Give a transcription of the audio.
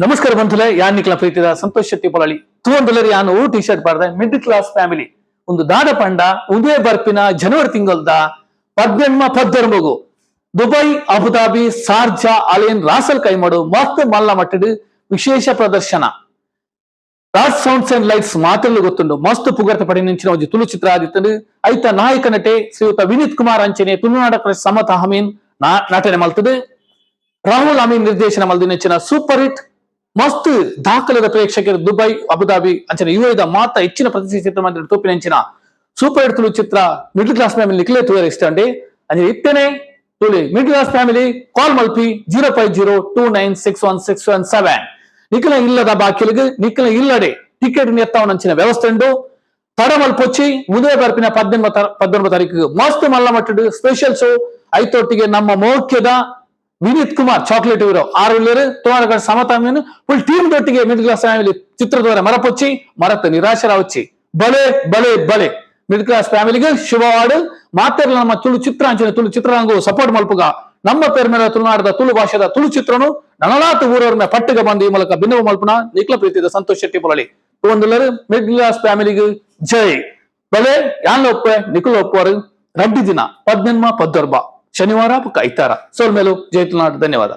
ನಮಸ್ಕಾರ ಬಂಧುಲೆ, ಯಾನ್ ನಿಕ್ಲ ಪ್ರೀತಿದ ಸಂತೋಷ್ ಶೆಟ್ಟಿ ಪೊಳಲಿ. ತೂವೊಂದುಲ್ಲೆರ್ ಯಾನ್ ಓ ಟಿ ಶರ್ಟ್ ಪಾಡ್ದೆ, ಮಿಡ್ಲ್ ಕ್ಲಾಸ್ ಫ್ಯಾಮಿಲಿ. ಒಂದು ದಾದ ಪಂಡ, ಉಂದೇ ಬರ್ಪಿನ ಜನವರಿ ತಿಂಗಲ್ದ 18 19ಗು ದುಬೈ, ಅಬುದಾಬಿ, ಶಾರ್ಜಾ, ಅಲೈನ್, ರಾಸಲ್ ಖೈಮಾಡ್ ಮಸ್ತ್ ಮಲ್ಲ ಮಟ್ಟಡ್ ವಿಶೇಷ ಪ್ರದರ್ಶನ. ರಾಜ್ ಸೌಂಡ್ಸ್ ಅಂಡ್ ಲೈಟ್ಸ್ ಮಾತೆರ್ಲ ಗೊತ್ತುಂಡು. ಮಸ್ತ್ ಪುಗರ್ತೆ ಪಡೆಯಿನಂಚಿನ ಒಂಜಿ ತುಳು ಚಿತ್ರ ಆದಿತ್ತಂಡು. ಐತ ನಾಯಕ ನಟೆ ಶ್ರೀಯುತ ವಿನೀತ್ ಕುಮಾರ್ ಅಂಚನೆ ತುಳುನಾಡ ಸಮತ ಅಮೀನ್ ನಟನೆ ಮಲ್ತದು. ರಾಹುಲ್ ಅಮೀನ್ ನಿರ್ದೇಶನ ಮಲ್ದಿನಂಚಿನ ಸೂಪರ್ ಹಿಟ್, ಮಸ್ತ್ ದಾಖಲೆದ ಪ್ರೇಕ್ಷಕರು ದುಬೈ, ಅಬುದಾಬಿ ಅಂಚನೆ ಯುಎಇದ ಮಾತ ಹೆಚ್ಚಿನ ಪ್ರತಿಷ್ಠಿತ ಚಿತ್ರ ಮಂದಿರ ತೂಪಿನಂಚಿನ ಸೂಪರ್ ಹಿಟ್ ತುಳು ಚಿತ್ರ ಮಿಡ್ಲ್ ಕ್ಲಾಸ್ ಫ್ಯಾಮಿಲಿ ನಿಕ್ಲೆ ತೂಯರೆ ಇಷ್ಟ ಅಂಡಿ. ಅಂಚನೆ ಇತ್ತನೆ ತುಳಿ ಮಿಡ್ಲ್ ಕ್ಲಾಸ್ ಫ್ಯಾಮಿಲಿ ಕಾಲ್ ಮಲ್ಪಿ 050 296 1617. ನಿಖಲ ಇಲ್ಲದ ಬಾಕಿಲಿಗೆ, ನಿಖಲ ಇಲ್ಲಡೆ ಟಿಕೆಟ್ ಎತ್ತಾವನಂಚಿನ ವ್ಯವಸ್ಥೆ ಉಂಡು. ತಡ ಮಲ್ಪೊಚ್ಚಿ. ಉದಯ ಬರ್ಪಿನ 18 19 ತಾರೀಕು ಮಸ್ತ್ ಮಲ್ಲ ಮಟ್ಟಡ್ ಸ್ಪೆಷಲ್ ಶೋ. ಐತೊಟ್ಟಿಗೆ ನಮ್ಮ ಮೌಖ್ಯದ ವಿನೀತ್ ಕುಮಾರ್ ಚಾಕ್ಲೇಟ್ ಹೀರೋ ಆರು ಉಳ್ಳೇರು. ತುಳುನಾಡ ಸಮತಾಮಿನ ಫುಲ್ ಟೀಮ್ ದೊಟ್ಟಿಗೆ ಮಿಡ್ಲ್ ಕ್ಲಾಸ್ ಫ್ಯಾಮಿಲಿ ಚಿತ್ರದವರ ಮರಪೊಚ್ಚಿ, ಮರತ ನಿರಾಶರಾವಚ್ಚಿ. ಬಲೆ ಬಲೆ ಬಲೆ, ಮಿಡ್ಲ್ ಕ್ಲಾಸ್ ಫ್ಯಾಮಿಲಿಗೆ ಶುಭವಾಡು. ಮಾತೆರ್ಲ ನಮ್ಮ ತುಳು ಚಿತ್ರ ಅಂಚನೆ ತುಳು ಚಿತ್ರರಂಗು ಸಪೋರ್ಟ್ ಮಲ್ಪುಗ. ನಮ್ಮ ಪೆರ್ಮೆದ ತುಳುನಾಡದ ತುಳು ಭಾಷೆದ ತುಳು ಚಿತ್ರನು ನನಲಾತ್ ಊರವ್ರನ್ನ ಪಟ್ಟಿಗೆ ಬಂದು ಈ ಮೂಲಕ ಬಿನ್ನವ ಮಲ್ಪುನ ನಿಕ್ಲ ಪ್ರೀತಿದ ಸಂತೋಷ್ ಶೆಟ್ಟಿ ಪೊಳಲಿ. ಒಂದುಲ್ಲರು ಮಿಡ್ಲ್ ಕ್ಲಾಸ್ ಫ್ಯಾಮಿಲಿಗೆ ಜೈ. ಬಲೆ, ಯಾನ್ ಒಪ್ಪೆ, ನಿಖಿಲ್ ಒಪ್ಪುವರು. 2 ದಿನ, 18 19, ಶನಿವಾರ ಬೊಕ್ಕ ಐತಾರ. ಸೋಲ್ಮೇಲು, ಜೈ ತುಳುನಾಡು, ಧನ್ಯವಾದ.